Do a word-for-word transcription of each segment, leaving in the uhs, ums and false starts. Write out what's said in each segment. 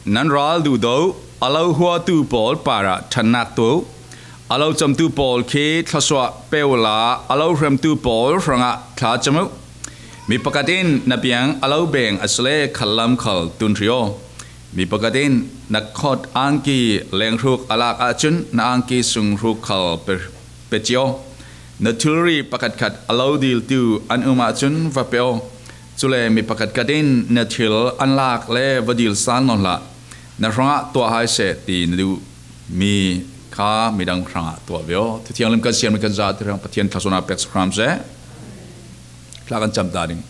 Nan ral duhdaw uh, a lo huatu pawl parah ṭhatnak tuah uh. A lo camtu pawl khi thlawsuah pe uhla, a lo hremtu pawl hrangah thlacam uh. Mi pakhat in na piang a lo beng asile khatlam khal tun hrih aw. Mi pakhat in na khawt angki lenghruk a lak ahcun na angki sunghruk khal pe, pe cio. Na thilri pakhatkhat a lo diltu an um ahcun va pe aw. Cule mi pakhatkhat in na thil an lak le va dil sal nawn hlah. Na hrangah tuah hai seh ti na duhmi kha midang hrangah tuah ve aw. Thu thianghlim kan siam kan zate hrang Pathian thlasuahnak pek hram seh. Thla kan cam ta ding.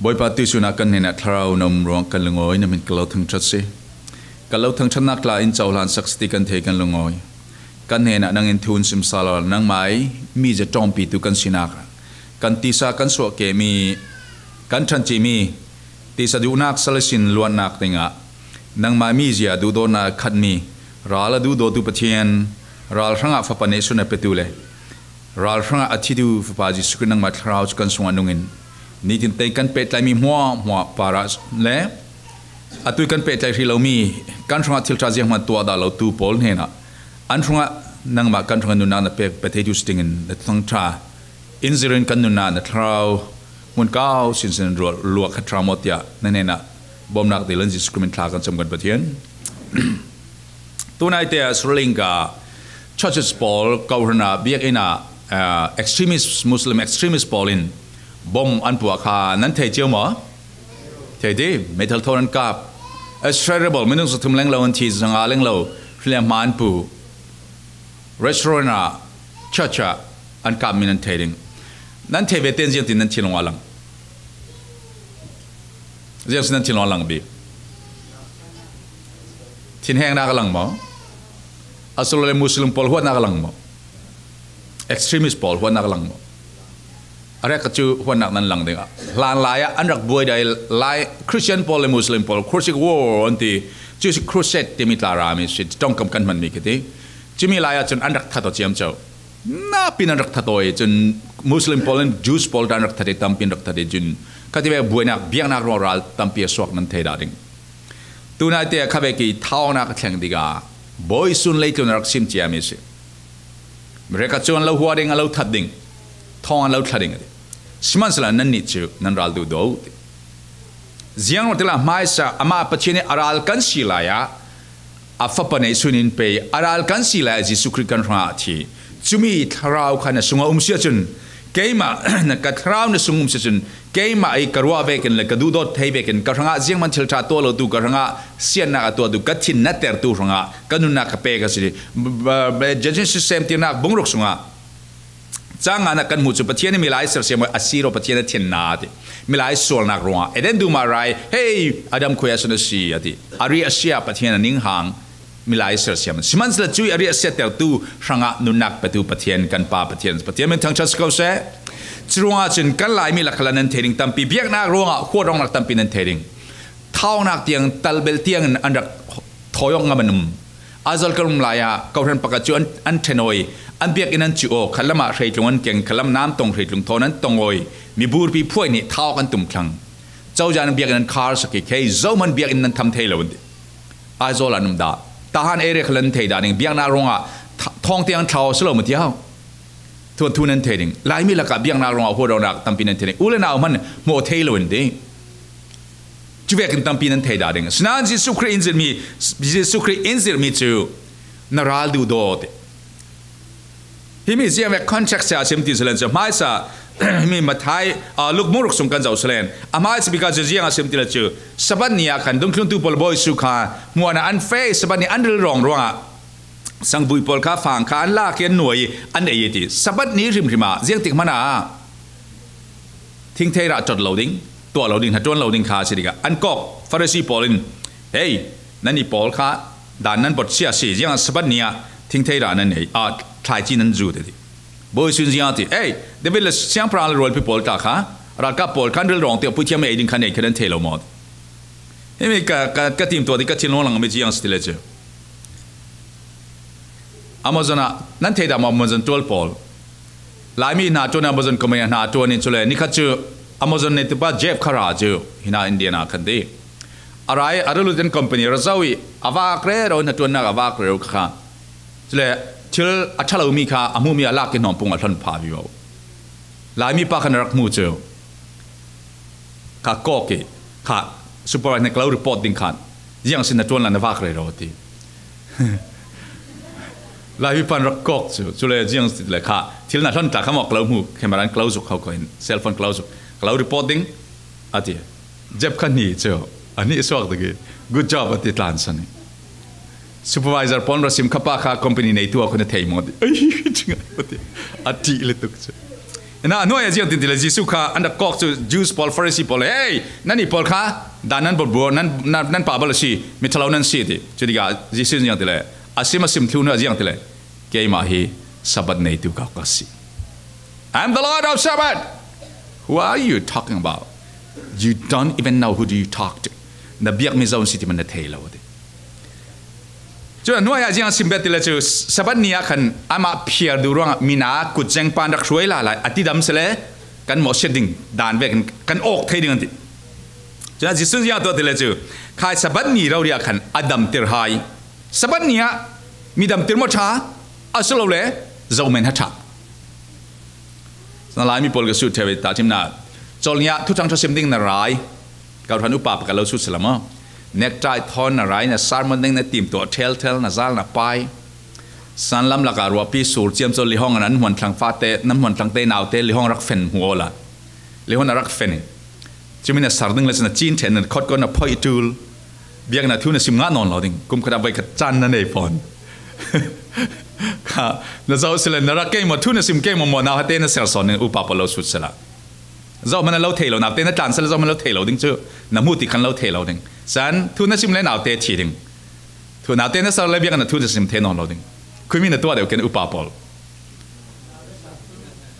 Bawipa, tuihsun ah kan hnenah thlarau na um ruang kan lungawi, na min kan lo thangṭhat si. Kan lo thangṭhatnak tla in cohlan sak si ti kan thei kan lungawi. Kan hnenah nang in thu in sim sal awla nangmah i mizia ṭawmpitu kan sinak, kan tisa kan suah kemi, kan ṭhancimi tisa duhnak sal ihsin luatnak dingah nangmah mizia duhdawtnak a khatmi, ral a duhdawtu Pathian, ral hrangah Fapa neihsun a petu le ral hrangah a thitu Fapa Jesuh Khrih nangmah thlarau cu kan sungah nungin nitin tei kan pehtlaimi hmuahhmuah parah le atu kan pehtlai hrih lomi, kan hrangah thil ṭha zianghman tuah dah lotu pawl hnenah an hrangah nangmah kan hrangah nunnak na pek pe theitu si dingin na Thuthang Ṭha in zirin kan nunnak na thlarau hmun kau sinsin ruah luak kha ṭha maw tiah na hnenah bawmnak dil in Jesuh Khrih min thla kan cam kan Pathian. Tunaite ah Sri Lanka churches pawl, kohhran ah, biakinn ah, ah, extremist, Muslim extremist pawl in bom an puah kha nan thei cio maw? Thei ti, meithal thawn an kap. Australia rebel, minung zathum lenglo an thi, zanga lenglo, hliam hma an pu. Restaurant ah, church ah an kap mi nan thei ding. Nan thei ve ten ziangtin nan thinlung a lang. Ziang si nan thinlung a lang bik. Thinhengnak a lang maw? Asilo le Muslim pawl huatnak a lang maw? Extremist pawl huatnak a lang maw? A rek cu huatnak nan lang ding ah. Hlan lai ah an rak buai dai lai Christian pawl le Muslim pawl crusade war an ti. Cu si crusade timi tla rami si ṭongkam kan hmanmi khi ti. Cumi lai ah cun an rak that aw ciamco. Napi nan rak that aw i cun Muslim pawl in Jews pawl ṭan rak that i tampi an rak that i cun khativek buainak biaknak ruangah ral tampi a suak nan thei dah ding. Tunaite a khavek i thawngnak a thleng tikah bawisun leitlun a rak sim ciami a si. Reka cu an lo hua ding, an lo that ding, thawng an lo thla ding a ti. Sihmanhsehlaw nannih cu nan ral duhdaw uh ti. Ziangruangah ti la hmaisa amah Pathian nih a ral kan si lai ah a Fapa neihsun in pe i a ral kan si lai ah Jesuh Khrih kan hrangah a thi. Cumi thlarau kha na sungah um si ahcun keimah na ka thlarau na sung um si ahcun keimah i ka ruah vekin le ka duhdawt thei vekin ka hrangah zianghman thil ṭha tuah lotu ka hrangah siatnak a tuahtu ka thin na tertu hrangah ka nunnak ka pek a si. Genesis semtirnak bungruk sungah cang ngan ah kan hmuh cu Pathian nih milai sersiam a si rawh, Pathian a thin na a ti. Milai sualnak ruangah Eden dum ah rai, hei, Adam khuai ah cun a si a ti. A riahsia Pathian a ninghang milai sersiam. Sihmanhsehlaw cuih a riahsiatertu hrangah nunnak petu Pathian kan Pa Pathian, Pathian min thangṭhat si ko seh. Curuangah cun kan Laimi lakah nan thei ding tampi, biaknak ruangah huatdongnak tampi nan thei ding. Thawngnak tiang, talbelh tiang in an rak thawi awk ngam an um. Aizawl kan um lai ah kohhran pakhat cu an, an ṭhen aw i an biakinn an cuh aw, khatlam ah hreitlung an keng, khatlam namtong hreitlung thawn an tong aw i miburpi phuai hnih thawk an tum thlang. Cozah in biakinn an khar sak i kei zohman biakinn nan tham thei lo an ti. Aizawl ah an um dah. Tahan area kha an thei dah ding, biaknak ruangah tha-, thawng tiang an thlau si lo maw tiau? Thu, thu nan thei ding. Laimi lakah biaknak ruangah huatdongnak tampi nan thei ding. U le nau hman hmuh thei lo in ding. Cuvekin tampi nan thei dah ding. Sinain Jesuh Khrih in zirhmi, Jesuh Khrih in zirhmi cu na ral duhdaw ti. Himi ziangvek context ah a sim ti salen cu hmaisa, himi Matthai, ah, Luk bungruk sung kan zoh salen. A hmaisa bik ah cu ziang a sim ti le cu Sabbath ni ah khan dungthluntu pawl bawi su kha hmuan ah an feh, Sabbath ni an rilrawng ruangah sangvui pawl kha fang kha an lak i an nuai i an ei i ti. Sabbath ni hrimhrim ah ziangtik hmanh ah thingthei rah ṭot lo ding, tuah lo ding, hnaṭuan lo ding kha a si tikah an kawk Farasi pawl in, "Hei, nannih pawl kha dan nan bawt sia si, ziangah Sabbath ni ah thingthei rah nan ei, aa, thlaici nan zut," a ti. Bawi sun ziang a ti, "Ei, David le siangpahrang le rualpi pawl tla kha, ralkap pawl kha an rilrawng tiah puithiam ei ding kha nei kha nan thei lo maw?" Himi ka, ka, ka timtuah ti ka thinlung langmi ziang si ti le cu. Amazon ah nan thei dah maw, Amazon tual pawl? Laimi hna ṭuan, Amazon company hna ṭuan i cule nikhat cu Amazon neitupa Jeff kha ra cu hina India ah khan ti. A rai, a ra lut in company a ra zo i, a vak rero, hna ṭuannak a vak rero kha. Cule thil a ṭha lomi kha, a hmuhmi a lak i hnawmpung a hlon pha vivo. Laimi pa khan a rak hmu cu. Kha kawk i, kha supervisor nih ka lo report ding khan. Ziang sin na ṭuan lai na vak rero a ti. Laimi pa rak kawk cu. Cule ziang si le kha. Thil na hlon ta kha maw ka lo hmu. Camera in ka lo zuk ho ko in. Cellphone ka lo zuk. Ka lo report ding. A ti. Jep kha hni cu. A hnih suak dek i. Good job a ti tlan san i. Supervisor pawl ra sim kha pa kha company neitu a khun a thei maw ti. Ai, cing a ti. A ti le tuk cu. Ina, a hnuai a ziang tin ti le Jesuh kha an rak kawk cu Jews pawl, Pharisee pawl le, "Hei, nannih pawl kha dan nan bawlbawr, nan, nan, nan pah bal a si, mi ṭhalo nan si," a ti. Cu tikah Jesuh in ziang ti le, a sim a sim thlu hnu a ziang ti le, "Keimah hi Sabbath neitu ka, ka si. I'm the Lord of Sabbath. Who are you talking about? You don't even know who do you talk to." Na biakmi zo an si ti man na thei lo a ti. Cu a hnuai ah ziang a sim bet ti le cu Sabbath ni ah khan amah phiar duh ruangah mina kutzeng pan rak hruai lala a tidam si le kan mawhsiat ding dan vekin kan awk thei ding an ti. Cun Jesuh ziang a tuah ti le cu khai Sabbath ni rori ah khan a damter hai. Sabbath ni ah mi damter maw ṭha, asilole zohman ha ṭha. Sana Laimi pawl ka sut ṭheu i tahṭhimnak. Cawlngiah thuthang ṭha sim ding na rai. Kawhhran upa pakhat lo sut si la maw? Necktie thawn na rai, na sermon ding na timtuah ṭhelṭhel, na zal na pai. Sanlam lakah ruahpi sur ciamco lihong an hmuan thlang fate, nan hmuan thlangte naute lihong rak fen hmu awla. Lihong a rak fen i. Cumi na sar ding le cun a cin ṭhen, na khawt ko na phoih ṭul. Biaknak thu na sim ngah nawn lo ding. Kum khat ah voikhat caan na nei fawn. Kha, na zoh si le, na rak keimawh, thu na sim keimawh maw, nau hate na ser sawn ding, upa pawl lo sut si la. Zoh hmanh a lo thei lo, naute na tlan si le, zoh hmanh lo thei lo ding cu, na hmuh ti khan lo thei lo ding. Caan, thu na sim le naute thi ding. Thu naute na ser le biaknak thu na sim thei nawn lo ding. Khuimi na tuah deuh ken upa pawl.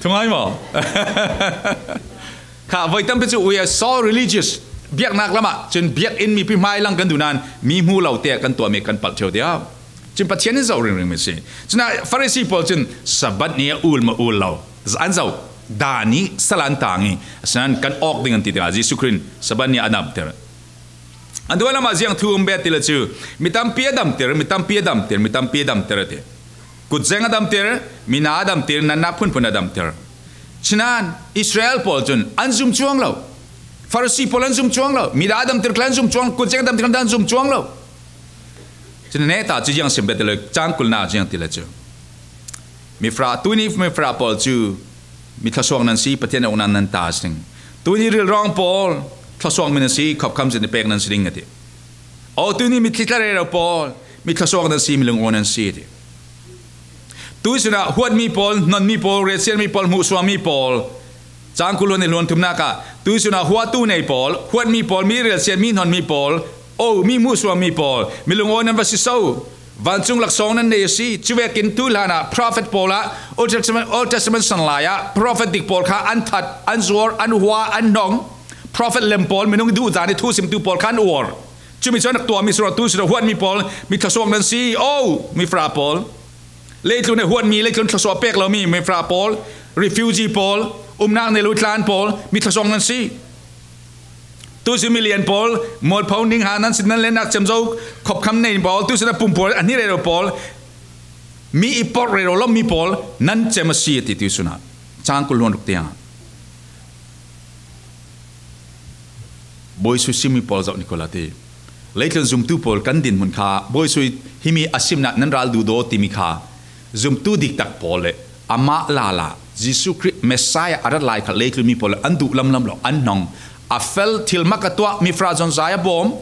Thungai maw? Kha, voi tampi cu, we are so religious. Biaknak lamah cun biakinn mipi hmai lang kan duh nain mi hmu lo te kan tuahmi kan palh ṭheu tiah cun Pathian in zoh ringring mi si. Cun Farasi pawl cun Sabbath ni a ul ma ul lo. An zoh. Dan i sal an tang i. Asinain kan awk ding an ti tikah Jesuh Khrih in Sabbath ni a damter. A hnuai lamah ziang thu um bet ti le cu, mi tampi a damter, mi tampi a damter, mi tampi a damter a ti. Kutzeng a damter, mina a damter, natnak phunphun a damter. Cun Israel pawl cun an zum cuang lo. Farasi pawl an zum cuang lo. Mina a damter kha an zum cuang, kutzeng a damter kha an zum cuang lo. Cun neta cu ziang sim bet ti le, cangkulnak ziang ti le cu. Mifra, tuni mifra pawl cu mi thluasuak nan si, Pathian uknak nan ta a si ding. Tuni rilrawng pawl thluasuak mi nan si, khopkham zin i pek nan si ding a ti. Aw, tuni mi thlitlak rero pawl mi thluasuak nan si, mi lungawi nan si a ti. Tuisun ah huatmi pawl, hnonmi pawl, relsiatmi pawl, hmuhsuammi pawl, cangkul hluan i hluan thumnak ah, tuisun ah huatu nei pawl, huatmi pawl, mi relsiat, mi hnonmi pawl, aw, mi hmuhsuammi pawl, mi lungawi nan va si so. Vancung laksawng nan nei a si. Cuvekin tu hlan ah prophet pawl ah Old Testament, Old Testament san lai ah prophet dik pawl kha an that, an zuar, an hua, an hnong. Prophet lem pawl, minung duh zan i thu simtu pawl kha an uar. Cumi cu an rak tuahmi si ruang tu si lo, huatmi pawl, mi thluasuak nan si. Aw, mifra pawl. Leitlun i huatmi, leitlun thluasuah pek lomi mifra pawl, refugee pawl, umnak nei lo tlan pawl, mi thluasuak nan si. Tuisun milian pawl, mualpho ningha nan si, nan lennak cem zo, khopkham nei pawl, tuisun a pum pawl, a hni rero pawl, mi i porh rero lo mi pawl, nan cem a si a ti tuisun ah. Cangkul hluan ruk tiang ah. Bawisui simi pawl zoh ni ko la ti. Leitlun zumtu pawl kan dinhmun kha, bawisui himi a simnak nan ral duhdaw timi kha, zumtu diktak pawl le amah lala, Jesuh Khrih Messiah a rat lai kha leitlun mi pawl le an duh lamlam lo, an hnong. A fel thil mak a tuah, mifra zonzai a bawm,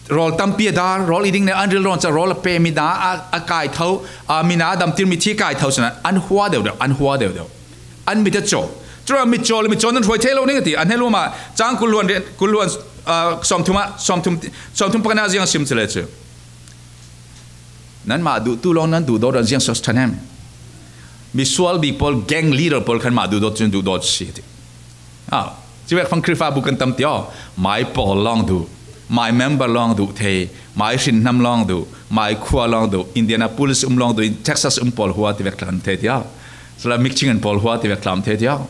rawl tampi a dar, rawl i ding ne an rilrawn ca rawl a pe, mi da a, a kai tho, a, mi na a damtir, mi thi kai tho cun an hua deuh deuh, an hua deuh deuh. An mit a caw. Cun an mit caw le mit caw nan hruai thei lo ning a ti. An hneluam ah cang kul hluan, kul hluan, ah, sawmthum ah, sawmthum, sawmthum pakhat ah ziang sim si le cu. Nanmah duhtu lawng nan duhdawt an ziang Sosthanem. Misual bik pawl, gang leader pawl khan mah duhdawt cun duhdawt si ti. Ah, civek fang Khrihfabu kan tam ti aw. Mai pawl lawng duh, mai member lawng duh thei, mai hrinhnam lawng duh, mai khua lawng duh, Indianapolis um lawng duh, Texas um pawl hua tivek tlam thei ti aw. Sala Michigan pawl hua tivek tlam thei ti aw.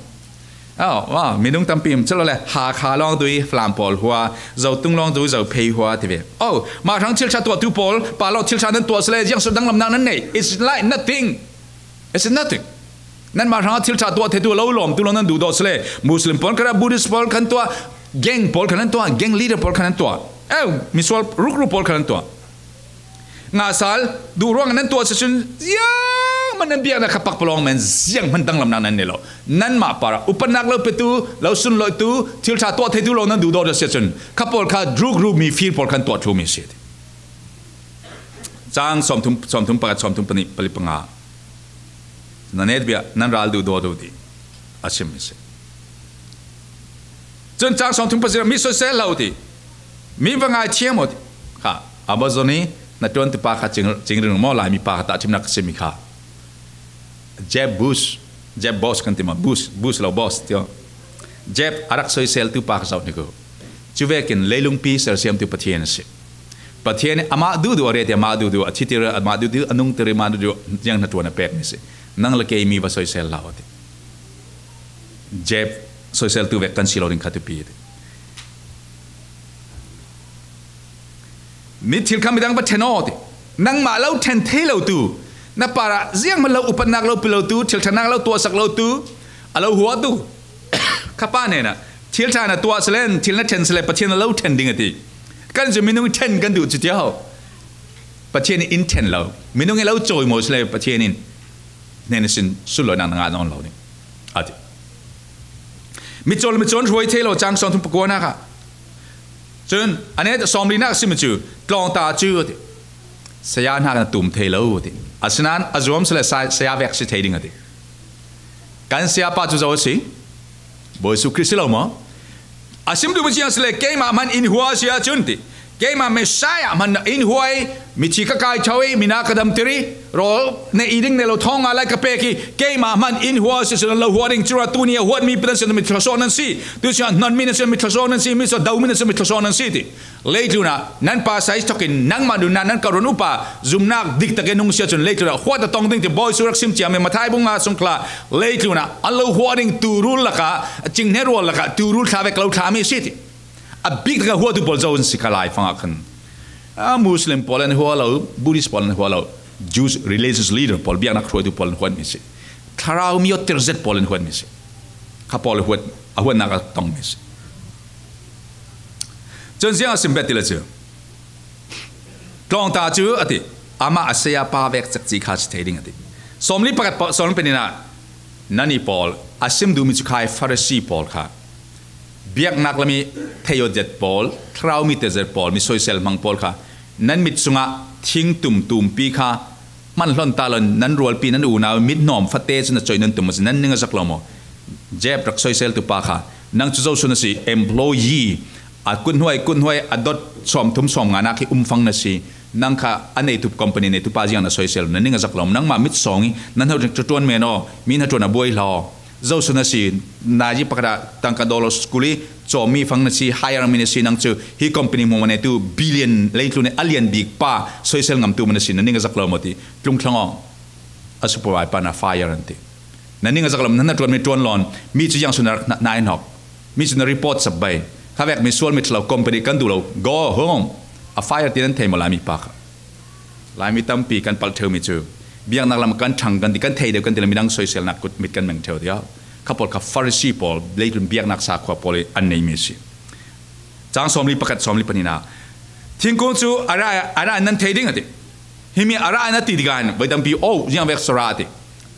Oh, wow, minung tampi um calo le, Hakha lawng tui Falam pawl hua, Zotung lawng tui Zophei hua ti ve. Oh, mah hrang thil ṭha tuahtu pawl, pa lo thil ṭha nan tuah sile, ziang sut danglamnak nan nei. It's like nothing. It's nothing. Nanmah hrang thil ṭha tuah theitu lo lawmtu lo nan duhdawt sile, Muslim pawl kha, Buddhist pawl khan tuah, gang pawl khan nan tuah, gang leader pawl khan nan tuah. Oh, misual rukru pawl khan nan tuah. Ngahsal duh ruang nan tuah si cun, ziangman nan biaknak kha pakpalawng men, ziangman danglamnak nan nei lo. Nanmah parah upatnak lo petu, lo sunloihtu, thil ṭha tuah theitu lo nan duhdawt a si cun, kha pawl kha druk ru mi fir pawl khan tuah ṭhumi si. Cang sawmthum, sawmthum pakhat, sawmthum pahnih, pali panga. Na netbia nan ral duhdawt uh ti a sim mi si. Cun cang sawmthum pahnih mi soisel lo ti. Mi va ngaithiam uh ti. Kha, Amazon hi na ṭuantu pa kha cing, cingring maw, Laimi pa kha tahṭhimnak ka simi kha. Jeb Bush, Jeb Boss kan ti maw, Bush, Bush lo Boss ti aw. Jeb a rak soiseltu pa kha zoh hnik uh. Cuvekin leilungpi sersiamtu Pathian a si. Pathian nih amah duhduh a ret i amah duhduh a thitir, amah duhduh a nungtir i amah duhduh ziang hnaṭuan a pekmi si. Nang le kei mi va soisel hlah aw ti. Jeb soiseltu vek kan si lo ding kha tupi ti. Mi thil kha midang va ṭhen aw ti. Nangmah lo ṭhen thei lotu, na parah zianghman lo upatnak lo pe lotu, thil ṭhatnak lo tuahsak lotu, a lo huatu. Kha pa hnenah thil ṭha na tuah sile, thil na ṭhen sile, Pathian a lo ṭhen ding a ti. Kan cu minung ṭhen kan duh cu tiah ho. Pathian in ṭhen lo. Minung in lo cawimawi sile, Pathian in hnen sin sunlawinak na ngah nawn lo ding a ti. Mitcaw le mitcaw hruai thei lo, cang sawmthum pakuanak ah. Cun a net sawmlinak a simi cu tlawngta cu a ti. Saya hna kan tum thei lo a ti. Asinain a zuam sile sa-, saya vek si thei ding a ti. Kan sayapa cu zo a si. Bawi Jesuh Khrih si lo maw? A sim duhmi ciang sile, keimah hman in hua a si ahcun ti. Keimah Messiah hman in huai, mithi ka kai tho i, mina ka damter i, rawl ne i ding ne lo thawng nga lai ka pek i, keimah hman in hua a si, si lo huat ding, cura tuni a huatmi pi nan si, mi thluasuak nan si, tu si a hnonmi nan si, mi thluasuak nan si, mi si a domi nan si, mi thluasuak nan si ti. Leitlun ah nan pa sai thokin nangmah nunnak nan ka run upa zumnak dik takin nung si ahcun leitlun ah huat a tong ding ti Bawi Jesuh rak sim ciami Matthai bung nga sung khla leitlun ah an lo huat ding tu rul lakah, cinghne rual lakah tu rul thla vek lo thlami si ti. A bik taka huatu pawl zo an si kha lai fangah khan. A Muslim pawl an hua lo, Buddhist pawl an hua lo, Jews religious leader pawl, biaknak hruaitu pawl an huatmi si. Thlarau mi otter zet pawl an huatmi si. Kha pawl a huat, a huatnak a tongmi si. Cun ziang a sim bet ti le cu. Tlawngta cu a ti, amah a sayapa vek cekci kha si thei ding a ti. Sawmli pakhat paoh, sawmli pahnih ah, nannih pawl, a sim duhmi cu khai Farasi pawl kha. Biaknak lami thei awt zet pawl, thlarau mi tel zet pawl, mi soisel hmang pawl kha, nan mit sungah thingtum tumpi kha hman hlon ta lo, nan rualpi, nan unau mit hnawm fate cu na coih nan tum a si, nan ning a zak lo maw? Jeb rak soiseltu pa kha, nang cu zo sun a si, employee, a kuthnuai, kuthnuai, a dot sawmthum sawmnga nak hi umfang na si, nang kha a neitu company neitu pa ziang na soisel, na ning a zak lo maw? Nangmah mit sawng i, na hnaṭuan men aw, mi hnaṭuan a buai hlah aw. Zo sun a si, nazi pakhat ah tangka dollar kul i cawmmi fang na si, hire mi na si, nang cu hi company hmuahhmuah neitu billion leitlun i a lian bik pa soisel ngamtu man na si, na ning a zak lo maw ti, tlungthlang aw, a supervisor pa na fire an ti. Na ning a zak lo maw, na hnaṭuan mi ṭuan lawn, mi cu ziang sun a rak hna-, hnai hnawk, mi cu na report sap bai, kha vek mi sual mi ṭhalo, company kan duh lo, go home, a fire ti nan thei maw Laimi pa kha. Laimi tampi kan palh ṭheumi cu biaknak lam kan ṭhang kan ti, kan thei deuh kan ti le midang soiselnak kut mit kan meng ṭheu tiah kha pawl kha Farasi pawl, leitlun biaknak sakhua pawl i an neimi a si. Cang sawmli pakhat, sawmli pahnihnak, thingkung cu a ra, a ra in nan thei ding a ti. Himi a ra in a ti tikah hin voi tampi, oh, ziang vek so ra a ti.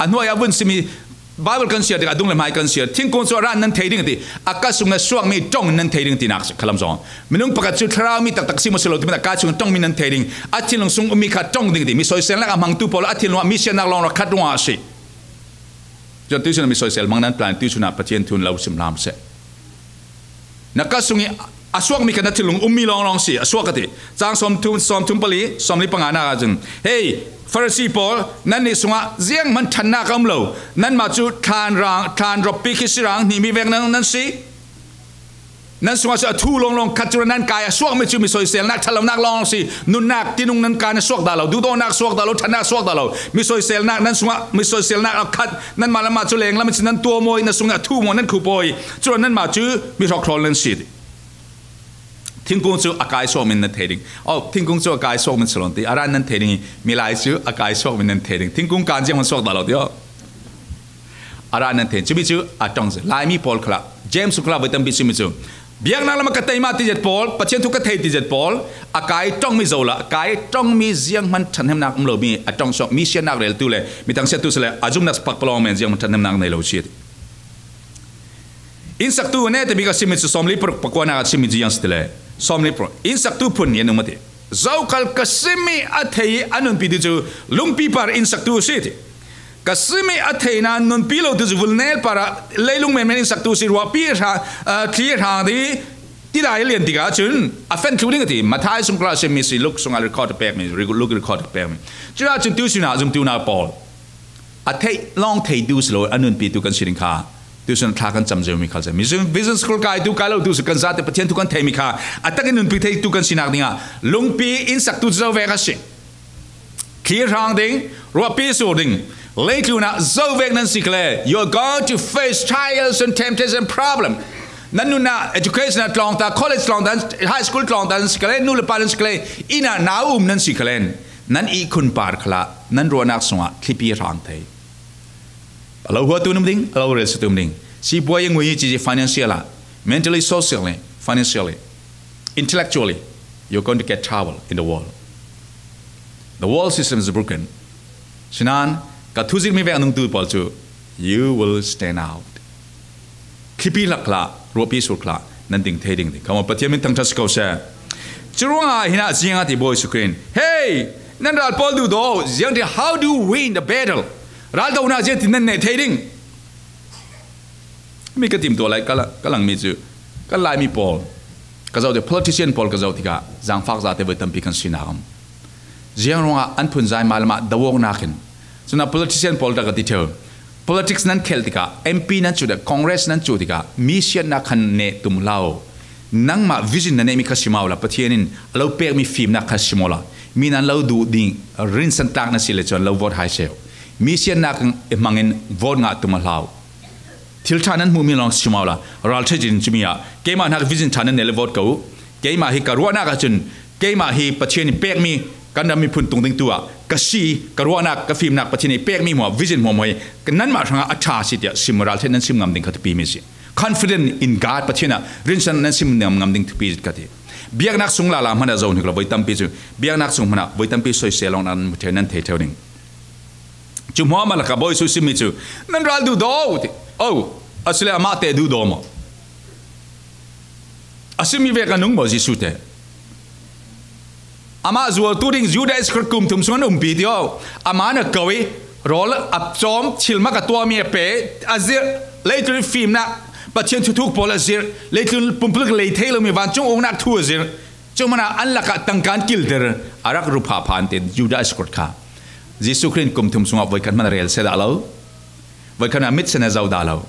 A hnuai a vun simi Baibal kan siar tikah a dung le hmai kan siar. Thingkung cu a ra in nan thei ding a ti. A ka sung a suakmi ṭong in nan thei ding tinak si khalam zong. Minung pakhat cu thlarau mi taktak si maw si lo timin a ka sung ṭongmi nan thei ding. A thinlung sung ummi kha ṭong ding ti. Mi soiselnak a hmangtu pawl a thinlung ah mi siatnak lawng rak khat ruangah a si. Cun tuihsun ah mi soisel hmang nan plan, tuihsun ah Pathian thu in lo sim hlam seh. Na ka sung i a suakmi kha na thinlung ummi lawnglawng si, a suak ka ti. Cang sawmthum, sawmthum pali, sawmli panganak ah cun, hei, Farasi pawl, nannih sungah zianghman ṭhannak a um lo. Nanmah cu thlan rang, thlan rawppi khi si rang, hnihmi vek nan, nan si. Nan sungah cu a thu lawnglawng khat cu nan kai a suakmi cu mi soiselnak, ṭhatlonak lawng si, nunnak, tinung nan kai a suak dah lo, duhdawtnak suak dah lo, ṭhatnak suak dah lo, mi soiselnak nan sungah, mi soiselnak a khat, nanmah lamah cu lenglam si nan tuah maw, nan sungah a thu maw, nan khup aw, cu nanmah cu mi hrawkhrawl nan si. Thingkung cu a kai suakmi nan thei ding. Oh, thingkung cu a kai suakmi si lo ti, a ran nan thei ding i, milai cu a kai suakmi nan thei ding. Thingkung kan zianghman suak dah lo ti aw. A ran nan thei. Cumi cu a ṭong si. Laimi pawl khalah, James khalah voi tampi cumi cu, biaknak lam a ka tei mah ti zet pawl, Pathian thu ka thei ti zet pawl, a kai ṭongmi zo la, a kai ṭongmi zianghman ṭhathnemnak um lomi, a ṭong suak mi siatnak reltu le mi thangsiattu si le, a zumnak pakpalawng men zianghman ṭhathnemnak nei lo si a ti. Innsaktu ne timi ka simi cu sawmli paruk pakuanak a simi cu ziang si ti le, sawmli paruk. Innsaktu phun yan um a ti. Zokhal ka simi a thei i a nunpi tu cu lungpi par innsaktu a si ti. Ka simi a theihna nunpi lo tu cu vulnel par ah leilung menmen innsaktu a si, ruahpi hra, ah, thli hrang ding, tidai lian tikah cun a fan thlu ding a ti. Mathai sungkra a simi si, Luk sungah record a pekmi, Luk record a pekmi. Cucaah cun tu sinah zumtu na pawl. A theih lawng theitu si lo, a nunpi tu kan si ding kha. Tu sun thla kan cam ziomi khal si. Mi sun vision school kai tu kai lo tu si kan zate Pathian tu kan theimi kha. A takin nunpi theitu kan sinak dingah lungpi innsaktu cu zo vek a si. Thli hrang ding, ruahpi sur ding. Leitlun ah zo vek nan si kha le, you are going to face trials and temptation and problem. Nan nun ah education ah tlawng ta, college tlawng ta, high school tlawng ta nan si kha le, nu le pa nan si kha le, inn ah nau um nan si kha le. Nan ihkhun par khalah nan ruahnak sungah thlipi a hrang thei. A lo huatu um ding, a lo relsiatu um ding. Sipuai a ngui cici financial ah, mentally, socially, financially, intellectually, you're going to get trouble in the world. The world system is broken. Sinan, ka thuzirmi vek a nungtu pawl cu, you will stand out. Thlipi hlak hlah, ruahpi sur hlah, nan ding thei ding ding. Come on, Pathian min thangṭhat si ko seh. Curuangah hinah ziangah ti Bawi Jesuh Khrih in, hey, nan ral pawl duhdaw, ziangtin, how do you win the battle? Raldohnak ziangtin nan neh thei ding. Mi ka timtuah lai, ka la-, ka langmi cu, ka Laimi pawl, ka zoh tik, politician pawl ka zoh tikah, zangfak zate voi tampi kan sinak um. Ziang ruangah an phunzai mah lamah do awknak in. Cun a politician pawl tak a ti ṭheu. Politics nan khelh tikah, M P nan cuh tikah, Congress nan cuh tikah, mi siatnak khan neh tum hlah. Nangmah vision na neihmi kha si maw la, Pathian in a lo pekmi fimnak kha si maw la, mi nan lo duh ding, rinsan tlak na si le cun lo vote hai seh. Mi siatnak hmangin vote ngah tum hlah. Thil ṭha nan hmuhmi lawng si maw la, ralṭha cin cumi ah, keimah hnak vision ṭha nan neh le vote ko u. Keimah hi ka ruahnak ahcun, keimah hi Pathian in pekmi kan ram miphun tung ding tu ah ka si, ka ruahnak, ka fimnak Pathian in pekmi hmuah, vision hmuahhmuah hi nanmah hrangah a ṭha si tiah sim, ralṭha nan sim ngam ding kha thupi mi si. Confident in God, Pathian ah rinsan nan sim ngam, ngam ding thupi ka ti. Biaknak sung lala hmanh ah zo hnik lo, voi tampi cu biaknak sung hmanh ah voi tampi soisel lawng nan hmu ṭheu, nan thei ṭheu ding. Cu hmuahhmuah lakah Bawi Jesuh simmi cu, nan ral duhdaw ti. Oh, asile amah te duhdaw maw? A simmi vek a nung maw Jesuh te? Amah zuartu ding Judah Iskariot kum thum sung an umpi ti aw. Amah na ko i rawl a cawm, thilmak a tuahmi a pe, a zirh, leitlun fimnak, Pathian thuthuk pawl a zirh, leitlun pumpuluk lei thei lomi vancung uknak thu a zirh. Cu hmanh ah an lakah tangka an kilter, a rak ru phahphah an ti Judah Iskariot kha. Jesuh Khrih in kum thum sungah voikhat hmanh a rel si dah lo. Voikhat hmanh ah mit sin a zoh dah lo.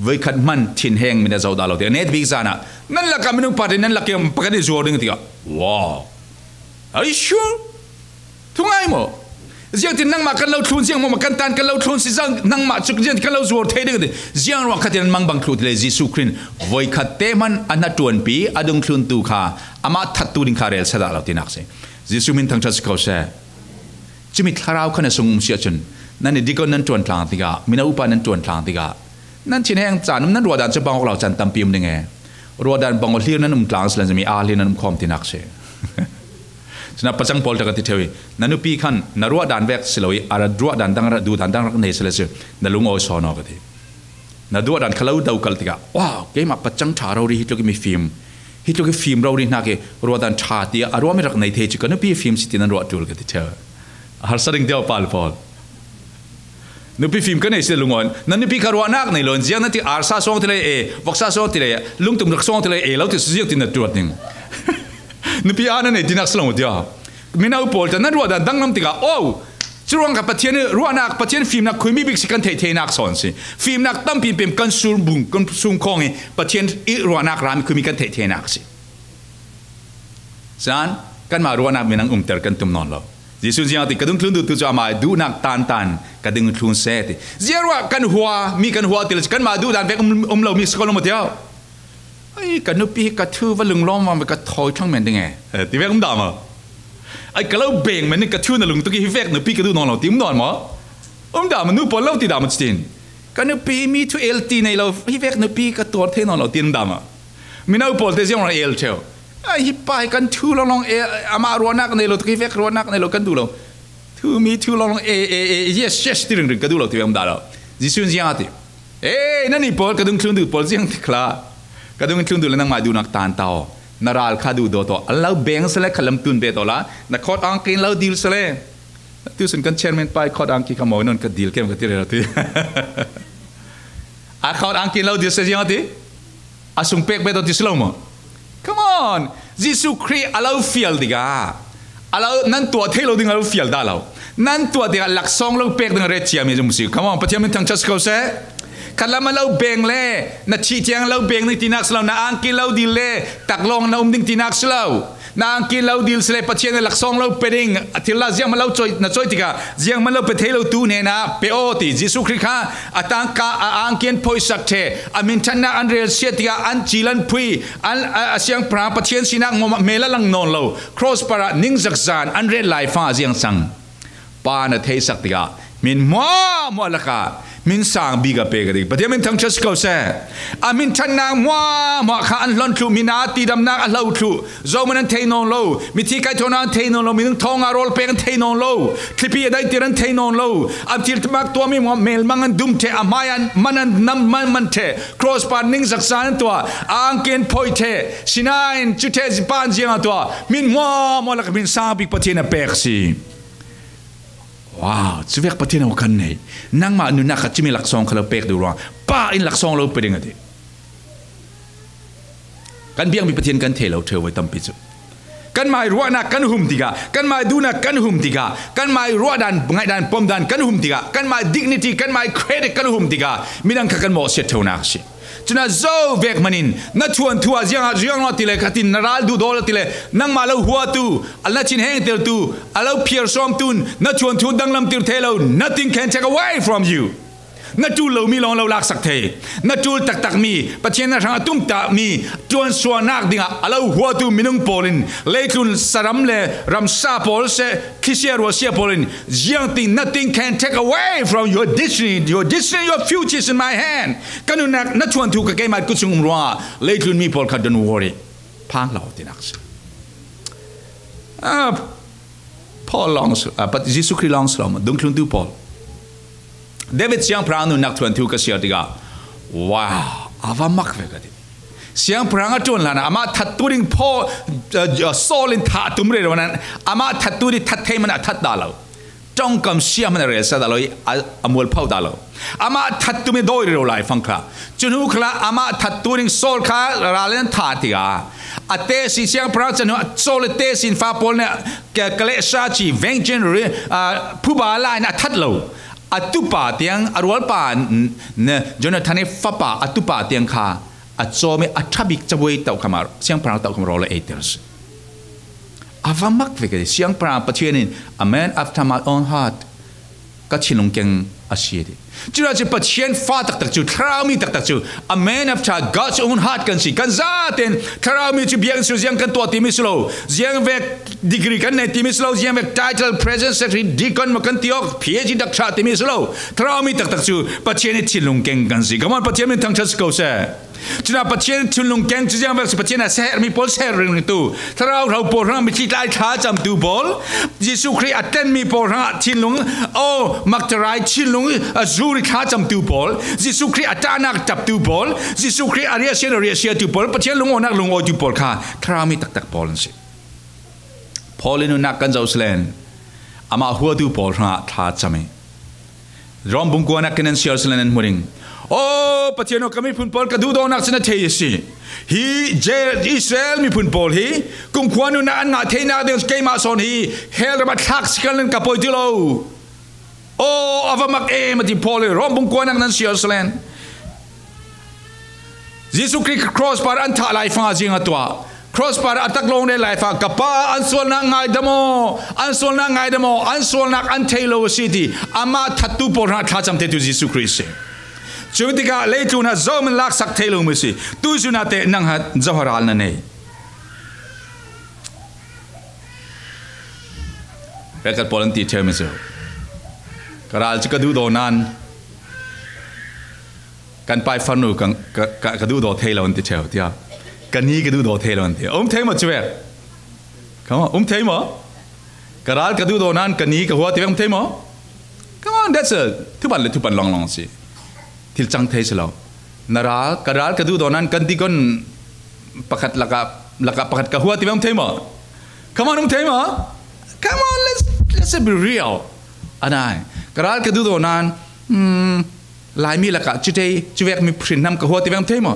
Voikhat hmanh thinheng mit a zoh dah lo. Tiah a net bik zan ah nan lakah minung pakhat in nan lak i pakhat i zuar ding tiah. Wow. Are you sure? Thungai maw? Ziangtin nangmah kan lo thlun, ziang maw kan tan kan lo thlun si zang, nangmah cu ziangtin kan lo zuar thei ding ti. Ziang ruang khatin an mangbang thluh ti le Jesuh Khrih in voikhat te hmanh a hnaṭuanpi a dungthluntu kha amah thattu ding kha rel si dah lo tinak si. Jesuh min thangṭhat si ko seh. Cumi thlarau khan a sung um si ahcun, nan i dikon nan ṭuan tlang tikah, mino upa nan ṭuan tlang tikah, nan thinheng caan um, nan ruahdan cu bang awk lo caan tampi um ding e. Ruahdan bang aw hlir nan um tlang si le, mi aa hlir nan um khawm tinak si. Cun a pacang pawl tak a ti ṭheu i, na nupi khan na ruahdan vek si lo i, a ruahdan dang rak, duhdan dang rak nei si le si, na lungawi sawn aw ka ti. Na ruahdan kha lo do kal tikah, wow, keimah pacang ṭha rori hi tluk i mi fim, hi tluk i fim rori hnak i ruahdan ṭha tiah a ruahmi rak nei thei cu ka nupi fim si ti nan ruah ṭul ka ti ṭheu. A harsa ding tiah pa le pawl. Nupi fim ka nei si le lungawi. Na nupi kha ruahnak nei lo in ziang na ti arsa sawng ti le e, voksa sawng ti le, lungtum rak sawng ti le e lo ti si ziang ti na ṭuat ning. Nupi aa na nei tinak si lo tiah. Mino pawl ta nan ruahdan dang lam tikah, oh, Curuang kha Pathian ruahnak, Pathian fimnak khuimi bik si kan theih theinak sawn si. Fimnak tampi pem kan surbung, kan sungkhawng i Pathian i ruahnak ram i khuimi kan theih theinak si. San, kanmah ruahnak minang umter kan tum nawn lo. Jesuh ziang ti, ka dungthlun duhtu cu amah duhnak tantan ka dungthlun seh ti. Ziaruah kan hua, mi kan hua ti le, kanmah duh dan vek um, um lo mi si ko lo maw tiau. Ai, ka nupi hi ka thu va lunglawm vang ve ka thawi thlang men ding e. Eh, ti vek um dah maw? Ai, ka lo beng men in ka thu na lung tuk i hi vek nupi ka duh nawn lo ti um nawn maw? Um dah maw, nu pawl lo ti dah maw cutin? Ka nupi mi thu el ti nei lo, hi vek nupi ka tuar thei nawn lo ti um dah maw? Mino pawl te ziang ron el theu. Ai, hi pa hi kan thu longlong e, amah ruahnak nei lo tuk i hi vek ruahnak nei lo kan duh lo. Thu mi thu longlong e, e, e, yes, yes ti ringring ka duh lo ti vek um dah lo. Jesuh in ziang a ti. Ei, nannih pawl, ka dungthlun duh pawl ziang ti khla. Ka dungthlun duh le nangmah duhnak tan ta aw. Na ral kha duh dawt aw. An lo beng sele kha lam tun bet aw la. Na khawt angkin lo dil sele. Tusun kan chairman pai khawt angki kha mawi non ka dil kem ka ti rero ti. A khawt angkin lo dil se ziang a ti. A sung pek bet aw ti si lo maw? Come on. Jesuh Khrih a lo fial tikah a lo nan tuah thei lo ding a lo fial dah lo. Nan tuah tikah laksawng lo pek ding a ret ciami zong si. Come on. Pathian min thangṭhat si ko seh. Khatlam a lo beng le na thih tiang lo beng ding tinak si lo, na angki lo dil le taklawng na um ding tinak si lo. Na angki lo dil si le Pathian a laksawng lo pe ding a thil la ziang man lo cawi, na cawi tikah ziang man lo pe thei lo tu hnenah pe aw ti. Jesuh Khrih kha a tangka a angki an phoisak ṭhe, a minthannak an relsiat tikah an cil an phui, an, a, a siangpahrang Pathian sinak ngawmah mel a lang nawn lo, cross parah ningzak zan an ret lai fa ziang cang. Pa na theisak tikah min hmuahhmuah lakah min sang bik a pek a ding. Pathian min thangṭhat si ko seh. A minthannak hmuahhmuah kha an hlon thluh, mi na tidamnak a hlo thluh, zohman an thei nawn lo, mithi kaithawhnak an thei nawn lo, minung thawng a rawl pek an thei nawn lo, thlipi a daihtir an thei nawn lo, a thil mak tuahmi hmuah melmang an dum ṭhe, a hmai an man an nam man man ṭhe, cross pa ningzak zan an tuah, a angki an phoih ṭhe, sinain cu ṭhe zipan ziang a tuah, min hmuahhmuah lakah min sang bik Pathian a pek si. Wow, cuvek Pathian a kan nei. Nangmah nunnak kha cumi laksawng kha lo pek duh ruang. Pa in laksawng lo pe ding a ti. Kan biakmi Pathian kan thei lo ṭheu voi tampi cu. Kanmah i ruahnak kan hum tikah, kanmah i duhnak kan hum tikah, kanmah i ruahdan, ngaihdan, pomdan kan hum tikah, kanmah i dignity, kanmah i credit kan hum tikah, midang kha kan mawhsiat ṭheunak a si. Cun a zo vek hmanin na thuanthu ah ziang, ziang lo ti le khatin na ral duhdaw lo ti le nangmah lo huatu, a na thinhengtertu, a lo phiarsawmtu in na thuanthu danglamtir thei lo. Nothing can take away from you. Na ṭul lomi lawng lo laksak thei. Na ṭul taktakmi, Pathian na hrang a tumtahmi ṭuansuahnak dingah a lo huatu minung pawl in leitlun saram le ramsa pawl seh, khisia ruasia pawl in ziangtin, nothing can take away from your destiny. Your destiny, your future is in my hand. Ka nunnak, na thuanthu kha keimah kut sung um ruangah leitlun mi pawl kha don't worry. Phang lo tinak si. Ah, Paul lawng si, ah, Pat-, Jesuh Khrih lawng si lo maw, dungthluntu Paul. David siangpahrang nunnak thuanthu ka siar tikah, wow, a va mak ve ka ti. Siangpahrang a ṭuan hlanah amah thattu ding Paul, ah, Saul in thah a tum rero nan amah thattu ding that thei man a that dah lo. Ṭongkam siah man a relsa dah lo i a, a mualpho dah lo. Amah thattu mi dawi rero lai fang kha. Cun hu kha amah thattu ding Saul kha ral in thah tikah a tesi siangpahrang cun Saul a tesi in fa pawl nih ka, ka lehsa ci vengcin ri-, ah, phuba lai in a that lo. A tupa tiang, a rualpa n-, n-, Jonathan i fapa a tupa tiang kha a cawm i a ṭha bik cabuai tohkham ah, siangpahrang tohkham rawl a eiter a si. A va mak ve ka ti. Siangpahrang Pathian in, "A man after my own heart," ka thinlung keng a si a ti. Cucaah cun Pathian fa taktak cu, thlarau mi taktak cu, "A man after God's own heart," kan si. Kan zaten thlarau mi cu biakinn sung ziang kan tuah timi si lo, ziang vek degree kan nei timi si lo, ziang vek title, president, secretary, deacon maw kan ti awk, P H D, doctor timi si lo. Thlarau mi taktak cu Pathian i thinlung keng kan si. Come on, Pathian min thangṭhat si ko seh. Cun Pathian thinlung keng cu ziang vek si, Pathian a seherhmi pawl seher ringringtu, thlarau hro pawl hrangah mitthli tlai thlacamtu pawl, Jesuh Khrih a tlenmi pawl hrangah thinlung, aw, maktarai thinlung a zuri thlacamtu pawl, Jesuh Khrih a ṭahnak ṭaptu pawl, Jesuh Khrih a riahsiat a riahsiatu pawl, Pathian lungawnak lungawitu pawl kha thlarau mi taktak pawl an si. Paul in nunnak kan zoh selen, amah huatu pawl hrangah thlacam i, Rom bung kuanak kan siar selen an hmu ding. Aw, Pathian aw, ka miphun pawl ka duhdawtnak cun a thei a si. Hi Je-, Israel miphun pawl hi kumkhua nunnak an ngah theinak ding keimah sawn hi hell ram a thlak si kan len ka poi ti lo. Aw, a va mak em a ti Paul in Rom bung kuanak nan siar salen. Jesu Khrih cross par an thah lai fanga zing a tuah. Cross par a tak long rel lai fa ka pa an sualnak ngaidam aw, an sualnak ngaidam aw, an sualnak an thei lo a si ti. Amah thattu pawl hrang a thlacam theitu Jesu Khrih si. Cu tikah leitlun ah zohman laksak thei lo mi si. Tuizun ah teh nang ha zohha ral na nei. Rekat pawl an ti ṭheu mi cu. Ka ral cu ka duhdaw nain kan pai farnu ka, ka, ka, ka duhdaw thei lo an ti ṭheu tiah. Ka ni ka duhdaw thei lo an ti. Um thei maw cu vek? Come on, um thei maw? Ka ral ka duhdaw nain ka ni ka hua ti vek um thei maw? Come on, that's a thupan le thupan lawnglawng si. Thil cang thei si lo. Na ral, ka ral ka duhdaw nain kan dikon pakhat lakah, lakah pakhat ka hua ti vek um thei maw? Come on, um thei maw? Come on, let's, let's be real. A nai. Ka ral ka duhdaw nain, hmm, Laimi lakah citei, civek mi hrinhnam ka hua ti vek um thei maw?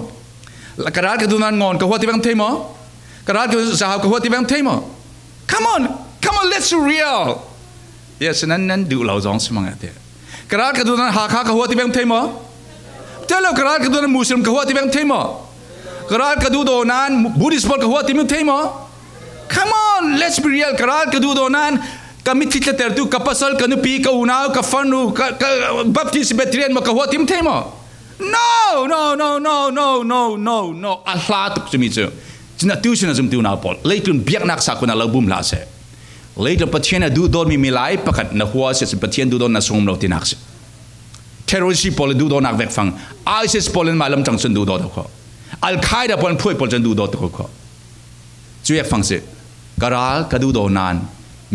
Ka ral ka duhdaw nain ngawn ka hua ti vek um thei maw? Ka ral ka zahau ka hua ti vek um thei maw? Come on, come on, let's be real. Yes, nan, nan duh lo zong si mang ate. Ka ral ka duhdaw nain Hakha ka hua ti vek um thei maw? Thei lo, ka ral ka duhdaw nain Muslim ka hua ti vek um thei maw? Ka ral ka duhdaw nain Buddhist pawl ka hua ti vek um thei maw? Come on, let's be real. Ka ral ka duhdaw nain ka mitthli tlatertu, ka pasal, ka nupi, ka unau, ka farnu, ka, ka Baptist Presbyterian maw ka hua ti vek um thei maw? No, no, no, no, no, no, no, no. A hla tuk cu mi cu. Cun atu sin a zumtu nau pawl. Leitlun biaknak sakhun a lo bum hlah seh. Leitlun Pathian a duhdawtmi milai pakhat na hua si ahcun Pathian duhdawt na sung um lo tinak si. Terrorist pawl in duhdawtnak vek fang. ISIS pawl in mah lam ṭang cun duhdawt ko kho. Al-Qaeda pawl in phuai pawl cun duhdawt ko kho. Cu vek fang si. Ka ral ka duhdaw nain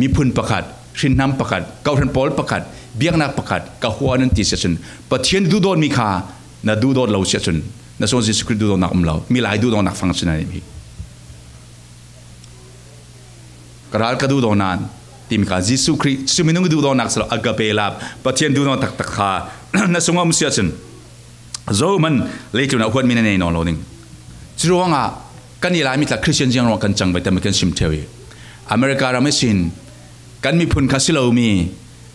miphun pakhat, hrinhnam pakhat, kawhhran pawl pakhat, biaknak pakhat ka hua nan ti si ahcun Pathian duhdawtmi kha na duhdawt lo si ahcun na sung Jesuh Khrih duhdawtnak um lo. Milai duhdawtnak fang si na neihmi. Ka ral ka duhdaw nain timi kha Jesuh Khrih cu minung duhdawtnak si lo, agape love, Pathian duhdawtnak taktak kha na sung a um si ahcun zohman leitlun ah huatmi na nei nawn lo ding. Curuangah kan i Laimi tla Khristian ziang ruang kan cang ve tami kan sim ṭheu i America ram ihsin kan miphun kha si lomi,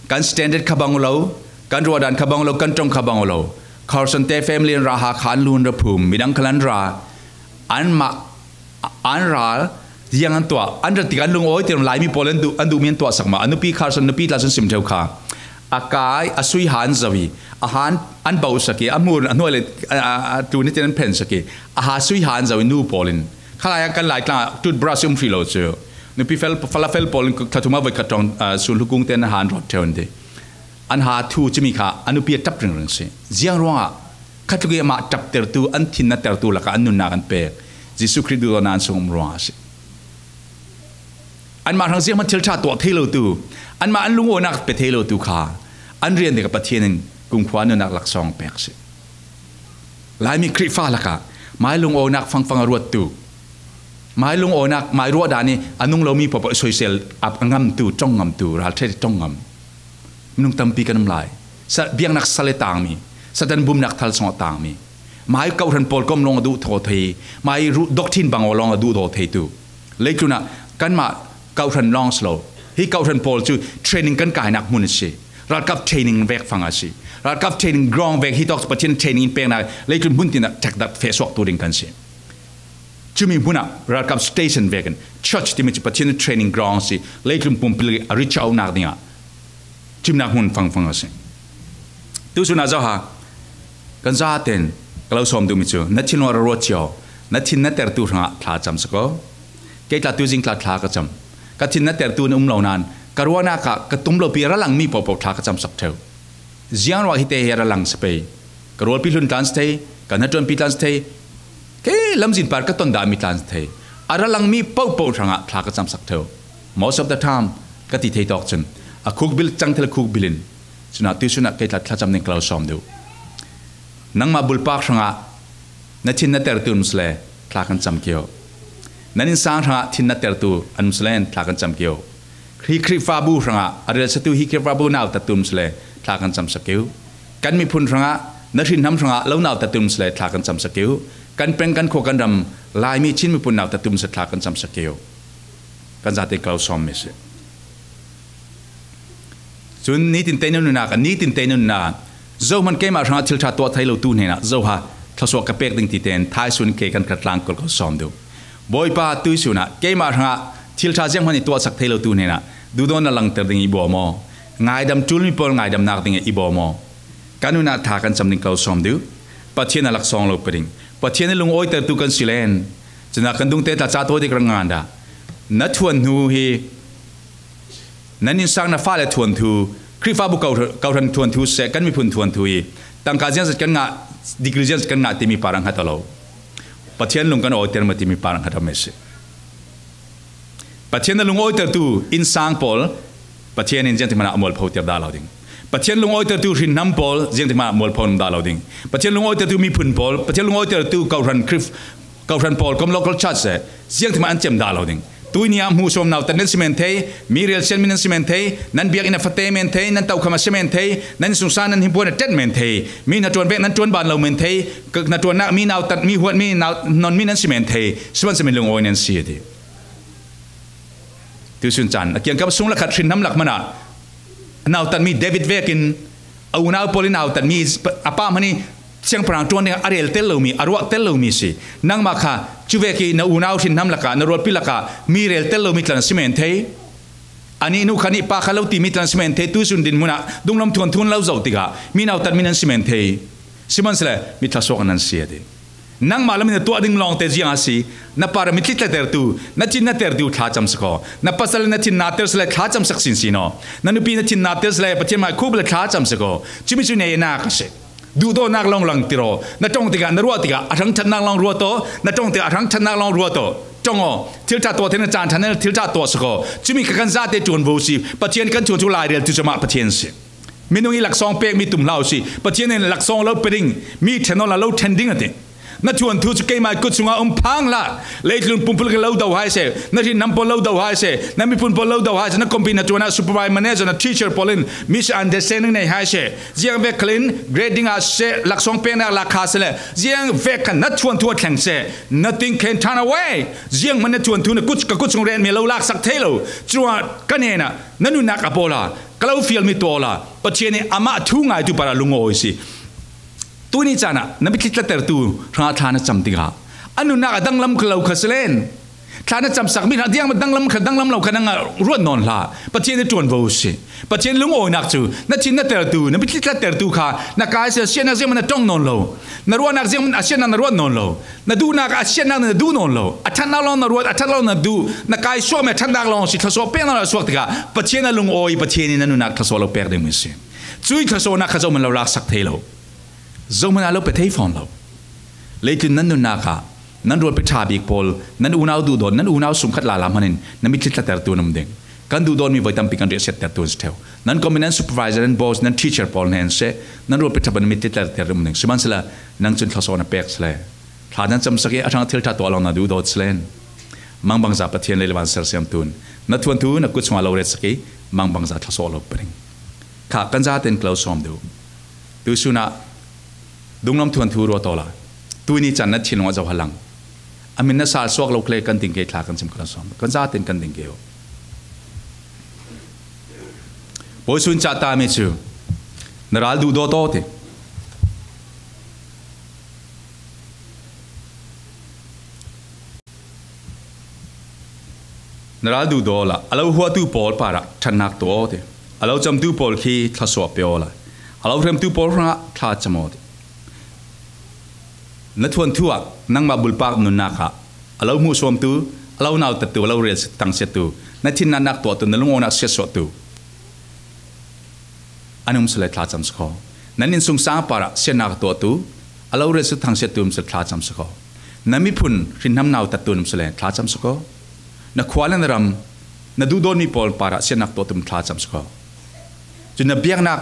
kan standard kha bang uh lo, kan ruahdan kha bang uh lo, kan ṭong kha bang uh lo. Carson te family an ra ha kha an lun ra phum, midang khal an ra, anmah an ral ziang an tuah, an rat tikah an lungawi tiram Laimi pawl an duh, an duhmi an tuahsak mah. A nupi Carson nupi tla cun sim ṭheu kha. A kai, a sui ha an zoh i, a han an bauhsak i, a hmur, a hnuai le, a, a, a tlun i tin an phensak i, a ha sui ha an zoh i, nu pawl in. Khalai ah kan Laitlang ah toothbrush um hrih lo cu. Nupi fel, falafel pawl in thla thum ah voikhat ṭong, a, sulhukung te an han rawt ṭheu an ti. An ha thu cumi kha a nupi a ṭap ringring si. Ziang ruangah khatluk i amah ṭaptertu, an thin na tertu lakah an nunnak an pek. Jesuh Khrih duhdawtnak an sung um ruangah a si. Anmah hrang zianghman thil ṭha tuah thei lotu, anmah an lungawinak pe thei lotu kha an rian dingah Pathian in kumkhua nunnak laksawng pek a si. Laimi Khrihfa lakah mai lungawinak fangfang a ruattu, mai lungawinak, mai ruahdan i a nung lomi paohpaoh soisel ap a ngamtu, ṭong ngamtu, ralṭha ṭong ngam minung tampi kan um lai. Sa, biaknak sal i tangmi, Satan bumnak thal sungah tangmi, mai kawhhran pawl kom lawng a duh thaw thei, mai ruh doctrine bang aw lawng a duh daw theitu. Leitlun ah kanmah kawhhran lawng si lo. Hi kawhhran pawl cu training kan kainak hmun a si. Ralkap training vek fang a si. Ralkap training ground vek hi tawk cu Pathian training in peknak leitlun hmun tin ah ṭhekdak fehsuaktu ding kan si. Cumi hmun ah ralkap station vekin church timi cu Pathian training ground si. Leitlun pumpi a reach out nak dingah cimnak hmun fangfang a si. Tusun ah zoha kan zaten ka lo sawm duhmi cu na thinlung a ra ruat cio, na thin na tertu hrangah thla camsak aw. Kei tla tuzing tla thla ka cam. Ka thin na tertu an um lo nain ka ruahnak ah ka tum lopi a ra langmi paohpaoh thla ka camsak ṭheu. Ziang ruah hi te hi a ra lang si pei. Ka rualpi hlun tlan si thei, ka hnaṭuanpi tlan si thei, kei lamzin par ka ton dahmi tlan si thei. A ra langmi paohpaoh hrangah thla ka camsak ṭheu. Most of the time, ka ti thei tawk cun a khukbil cang thil a khukbil in cun ah tuisun ah kei tla thlacam ding ka lo sawm duh. Nangmah bulpak hrangah na thin na tertu an um si le thla kan cam kio. Nan innsang hrangah thin na tertu an um si le thla kan cam kio. Hi Khrihfabu hrangah a relsiatu hi Khrihfabu nautattu an um si le thla kan camsak kio. Kan miphun hrangah na hrinhnam hrangah lo nautattu an um si le thla kan camsak kio. Kan peng kan khua kan ram Laimi Chin miphun nautattu an um si le thla kan camsak kio. Kan zate ka lo sawmmi si. Tun nitin tei na nunnak, nitin tei na nunnak, zohman keimah hrangah thil ṭha tuah thei lotu hnenah zoha thluasuah ka pek ding ti tein thaisun ke kan ka tlangkol ko sawm duh. Bawipa, tuisunah keimah hrangah thil ṭha zianghman i tuahsak thei lotu hnenah duhdawtna langter ding i bawm aw. Ngaidam ṭulmi pawl ngaidamnak ding i bawm aw. Kan nunah thla kan cam ding ko sawm duh. Pathian a laksawng lo pe ding. Pathian a lungawitertu kan si len. Cunah kan dungte tla ca tawi dik rang ngan dah. Na thuanhnu hi nan innsang na fale thuanhnu, Khrihfabu kau-, kau hran thuanhnu seh, kan miphun thuanhnu hi tangka ziangzat kan ngah, degree ziangzat kan ngah timi par a nghat a lo. Pathian lung kan awiter maw timi par a nghat a mesi. Pathian a lungawitertu innsang pawl Pathian in ziangtik hmanah a mualphoter dah lo ding. Pathian lungawitertu hrinhnam pawl ziangtik hmanah a mualpho dah lo ding. Pathian lungawitertu miphun pawl, Pathian lungawitertu kau hran Khrih-, kau hran pawl, kan local church seh, ziangtik hmanah an cem dah lo ding. Tuini ah hmuhsuam nautat nan si men thei, mi relsiatmi nan si men thei, nan biakinn a fate men thei, nan tokham a si men thei, nan sungsa nan himpuan a tet men thei, mi hnaṭuan vek nan ṭuan ban lo men thei, ka-, hnaṭuannak mi nautat, mi huatmi, nau-, hnonmi nan si men thei, sihmanhsehlaw mi lungawi nan si a ti. Tuisun can a kiangkap sung lakhat hrinhnam lak hmanah a nautatmi David vekin a unau pawl i nautatmi a pa hmani siangpahrang ṭuan dingah a rel tel lomi, a ruah tel lomi si. Nangmah kha cuvek i na unau hrinhnam lakah, na rualpi lakah mi rel tel lomi tla na si men thei. A nih nu kha nih pa kha lo timi tla na si men thei. Tuisun dinhmunah dunglam thuanhnu lo zoh tikah mi nautatmi nan si men thei. Sihmanhsehlaw mi thluasuak nan si a ti. Nangmah lamin na tuah ding lawngte ziang a si, na par a mittli tlatertu, na thin na tertu thla camsak aw. Na pasal na thin na ter sele thla camsak sinsin aw. Na nupi na thin na ter sele Pathian mai khuk le thla camsak aw. Cumi cu neinak a si. Duhdawtnak lawng langtir aw. Na ṭong tikah, na ruah tikah a hrang ṭhatnak lawng ruat aw. Na ṭong tikah a hrang ṭhatnak lawng ruat aw. Ṭong aw. Thil ṭha tuah thei na caan ṭha na thil ṭha tuahsak aw. Cumi kha kan zate ṭuan vo si. Pathian kan thuanhnu laireltu cu mah Pathian si. Minung i laksawng pekmi tum hlah u si. Pathian in laksawng lo pe ding, mi ṭhen awla lo ṭhen ding a ti. Na thuanhnu cu keimah kut sungah um phang hlah. Leitlun pumpuluk in lo do hai seh, na hrinhnam pawl lo do hai seh, na miphun pawl lo do hai seh, na company hnaṭuan ah supervisor, manager, na teacher pawl in misunderstanding nei hai seh. Ziangvek khalin grade ding ah seh, laksawng peknak lak kha sele, ziangvek kha na thuanhnu a thleng seh. Nothing can turn away. Zianghman na thuanhnu na kut, ka kut sung retmi lo laksak thei lo. Curuangah ka hnenah na nunnak a pawl a ka lo fialmi tuah awla Pathian nih amah thu ngaitu parah lungawi si. Tuini caan ah na mittli tlatertu hrangah thla na cam tikah a nunnak a danglam kha lo kha si len. Thla na camsakmi hrang tiang danglam kha danglam lo kha nangmah ruat nawn hlah. Pathian nih ṭuan vo si. Pathian lungawinak cu na thin na tertu, na mittli tlatertu kha na kai seh, siatnak ziangmah na ṭong nawn lo. Na ruahnak ziangmah a siatnak na ruat nawn lo. Na duhnak a siatnak na duh nawn lo. A ṭhatnak lawng na ruat, a ṭhat lawng na duh. Na kai suakmi a ṭhatnak lawng si, thluasuah peknak lawng a suak tikah Pathian a lungawi, Pathian in na nunnak thluasuah lo pek dingmi si. Cuih thluasuahnak kha zohman lo laksak thei lo. Zohman a lo pe thei fawn lo. Leitlun nan nunnak ah nan rualpi ṭha bik pawl, nan unau duhdawt, nan unau sungkhat lala hmanin na mittli tlatertu an um ding. Kan duhdawtmi voi tampi kan riahsiattertu an si ṭheu. Nan company, nan supervisor, nan boss, nan teacher pawl hnen seh, nan rualpi ṭha pawl, nan mittli tlatertu an um ding. Sihmanhsehlaw nang cun thluasuah na pek sele. Thla nan camsak i a hrang thil ṭha tuah lawng na duhdawt selen. Mangbangza Pathian lei le van sersiamtu in na thuanhnu na kut sungah lo retsak i mangbangza thluasuah lo pe ding. Kha kan zaten ka lo sawm duh. Tuisun ah dunglam thuanhnu ruat awla tuini caan na thinlung a zoh a lang. A min na sal suak lo kle kan ding ke thla kan cam ka lo sawm. Kan zaten kan ding ke aw. Bawisun cah tami cu na ral duhdawt aw ti. Na ral duhdawt awla a lo huatu pawl parah ṭhatnak tuah aw ti. A lo camtu pawl khi thluasuah pe awla a lo hremtu pawl hrangah thla cam aw ti. Na thuanhnu ah nangmah bulpak nunnak ah a lo hmuhsuamtu, a lo nautattu, a lo rel thangsiattu, na thin natnak tuahtu, na lungawnak siatsuahtu an um sele thla camsak aw. Nan innsungsang parah siatnak a tuahtu, a lo rel thangsiattu um sele thla camsak aw. Na miphun hrinhnam nautattu an um sele thla camsak aw. Na khua le na ram, na duhdawtmi pawl parah siatnak tuahtu thla camsak aw. Cun na biaknak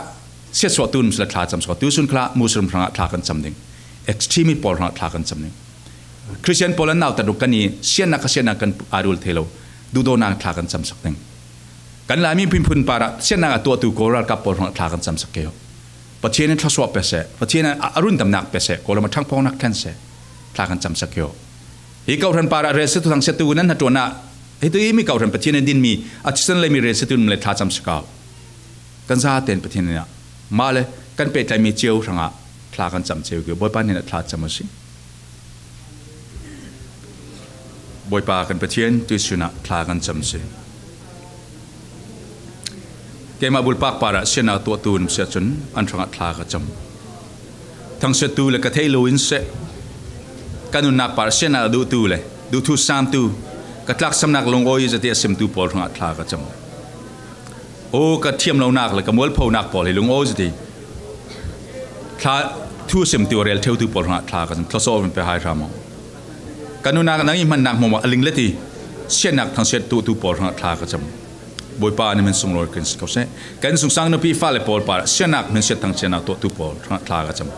siatsuahtu an um sele thla camsak aw. Tuisun khalah Muslim hrangah thla kan cam ding. Extremist pawl hrangah thla kan cam ding. Khristian pawl an nautat tuk kan i siatnak kha siatnak kan aa rul thei lo. Duhdawtnak thla kan camsak ding. Kan Laimi miphun parah siatnak a tuahtu Kawl ralkap pawl hrangah thla kan camsak ke aw. Pathian in thluasuah pe seh, Pathian in a, a rundamnak pe seh, Kawlram a ṭhangphawknak thlen seh, thla kan camsak ke aw. Hi kawhhran parah relsiattu thangsiattu nan hnaṭuan ah, hi tu hi mi kawhhran Pathian in dinmi, a thisan leimi relsiattu nan le thla camsak aw. Kan zaten Pathian hnenah mah le kan pehtlaimi cio hrangah thla kan cam cio kei uh. Bawipa hnenah thla cam uh si. Bawipa kan Pathian, tuisunah thla kan cam si. Keimah bulpak parah siatnak tuahtu na si ahcun an hrangah thla ka cam. Thangsiattu le ka theih lo in seh, ka nunnak parah siatnak a duhtu le duhtu samtu, ka tlaksamnak lungawi zati a simtu pawl hrangah thla ka cam. Aw, ka thiamlonak le ka mualphonak pawl hi lungawi zati thla thu simtu a rel ṭheutu pawl hrangah thla ka cam. Thluasuah in pe hai hram aw. Ka nunnak nang ih hmannak hmuahhmuah a ling le ti siatnak thangsiat tuahtu pawl hrangah thla ka cam. Bawipa, na min sunglawi kan si ko seh. Kan sungsang nupi fale pawl parah siatnak hminsiat thangsiatnak tuahtu pawl hrangah thla ka cam.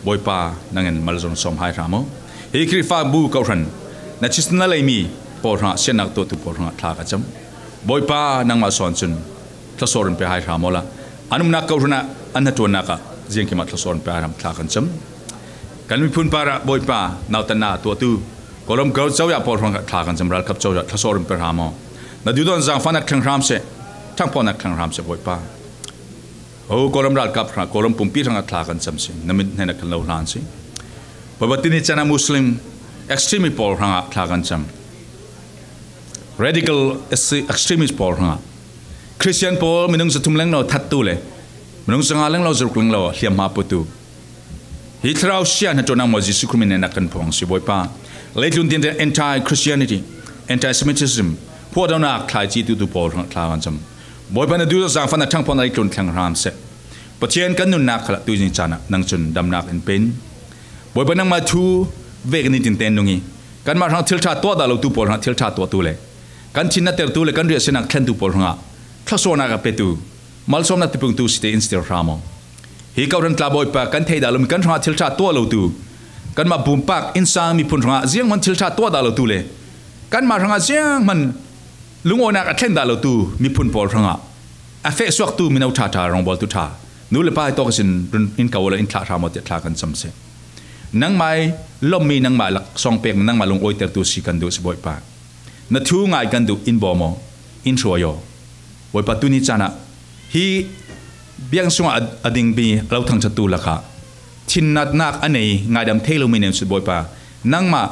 Bawipa, nangin malzon sawm hai hram aw. Hi Khrihfabu kawhhran na thisen na leimi pawl hrangah siatnak tuahtu pawl hrangah thla ka cam. Bawipa, nangmah sawn cun thluasuah in pe hai hram awla, an umnak kawhhran ah an hnaṭuannak ah ziangkim ah thluasuah in pe hai hram thla kan cam. Kan miphun parah Bawipa, nautatnak tuahtu Kawlram co-ah pawl hrangah thla kan cam, ralkap co-ah thluasuah in pe hram aw. Na duhdawtnak zaangfahnak thleng hram seh, ṭhangphawtnak thleng hram seh Bawipa. Aw, Kawlram ralkap hrangah, Kawlram pumpi hrangah thla kan cam si, na mit hnenah kan lo hlan si. Bawipa, tuni caan ah Muslim extremist pawl hrangah thla kan cam. Radical extremist pawl hrangah, Khristian pawl minung zathum lenglo thattu le minung zanga lenglo zaruk lenglo hliamhma putu, hi thlarau sia hnaṭuannak maw Jesuh Khrih min hnenah kan phuang si Bawipa. Leitlun tin anti-Christianity, anti-Semitism, huahdonak thlaici tutu pawl hrangah thla kan cam. Bawipa, na duhdawtnak zaangfahnak ṭhangphawtnak leitlun thleng hram seh. Pathian, kan nunnak khalah tuizni caan ah nang cun damnak in pe in. Bawipa, nangmah thu vek in i tinten nung i kanmah hrangah thil ṭha tuah dah lotu pawl hrangah thil ṭha tuahtu le kan thin na tertu le kan riahsiatnak thlentu pawl hrangah thluasuahnak a petu, malsawmnak tipungtu si tein si ter hram aw. Hi kawhhran tla Bawipa, kan thei dah lomi kan hrangah thil ṭha tuah lotu, kanmah pumpak innsang miphun hrangah zianghman thil ṭha tuah dah lotu le kanmah hrangah zianghman lungawinak a thlen dah lotu miphun pawl hrangah a fehsuaktu mino ṭha ṭha, rawngbawltu ṭha, nu le pa hi tawk ihsin run in ko awla in thlah hram aw tiah thla kan cam seh. Nangmah ih lawmmi, nangmah ih laksawng pek, nangmah lungawitertu si kan duh si Bawipa. Na thu ngai kan duh, in bawm aw, in hruai aw. Bawipa, tuni caan ah hi biakinn sungah a, a dingmi a lo thangṭhattu lakah thinnatnak a nei, ngaidam thei lomi nei si Bawipa, nangmah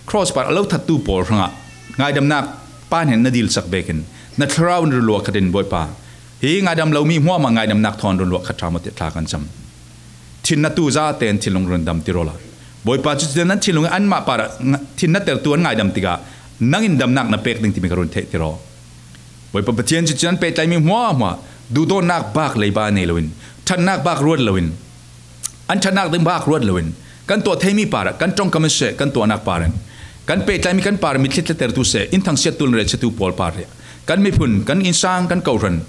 cross par a lo thattu pawl hrangah ngaidamnak Pa hnen na dilsak vekin na thlarau in run luah khat in Bawipa, hi ngaidam lomi hmuahhmuah ngaidamnak thawn run luah khat hram aw tiah thla kan cam. Thinnatu zate in thinlung run dam tir awla, Bawipa, cuticun nan thinlung in anmah parah nga-, thin na tertu an ngaidam tikah nang in damnak na pek ding timi ka run theih tir aw. Bawipa Pathian, cuticun an pehtlaimi hmuahhmuah duhdawtnak bak leiba nei loin, ṭhatnak bak ruat loin, an ṭhatnak ding bak ruat loin, kan tuah theimi parah kan ṭongkam in seh, kan tuahnak parah kan pehtlaimi kan parah mitthli tlatertu seh, in thangsiattu le relsiattu pawl parah kan miphun, kan innsang, kan kawhhran,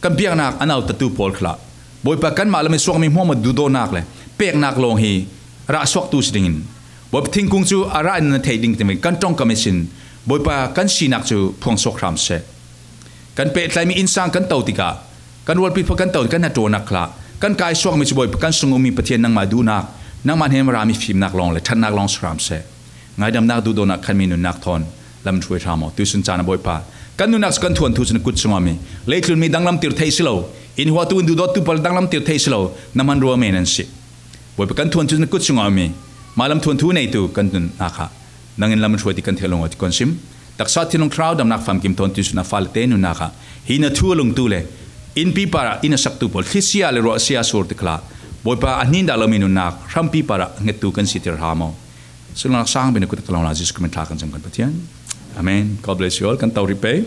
kan biaknak an autattu pawl khalah Bawipa, kanmah lam in suakmi hmuahhmuah duhdawtnak le peknak lawng hi rah suaktu si dingin, Bawipa, thingkung cu a rah in na thei ding timi kan ṭongkam ihsin Bawipa, kan sinak cu phuangsuak hram seh. Kan pehtlaimi innsang kan to tikah kan rualpi pawl kan to, kan hnaṭuannak khalah kan kaisuakmi cu Bawipa, kan sung ummi Pathian nangmah duhnak, nangmah hnen rami fimnak lawng le ṭhatnak lawng si hram seh. Ngaidamnak, duhdawtnak khanmi nunnak thawn lam in hruai hram aw. Tuisun caan ah Bawipa, kan nunnak cu kan thuanthu cu na kut sungah mi, leitlunmi danglamtir theih si lo, in huatu in duhdawttu pawl danglamtir theih si lo, na hmanrua men an si. Bawipa, kan thuanthu cu na kut sungah mi, mah lam thuanthu neitu kan nunnak ah nang in lam in hruai ti kan theih lo ti kan sim. Taksa thinlung thlarau damnak famkim thawn tuisun a fale te nunnak ah hi na thu a lungtu le innpi parah in a saktu pawl thli sia le ruah sia sur tikhalah Bawipa, a hnin dah lomi nunnak hrampi parah hngettu kan si tir hram aw. Sunglanak sang bia na kut a ka lo la Jesuh Khrih min thla kan cam kan Pathian. Amen. God bless you all. Kan to rih pei.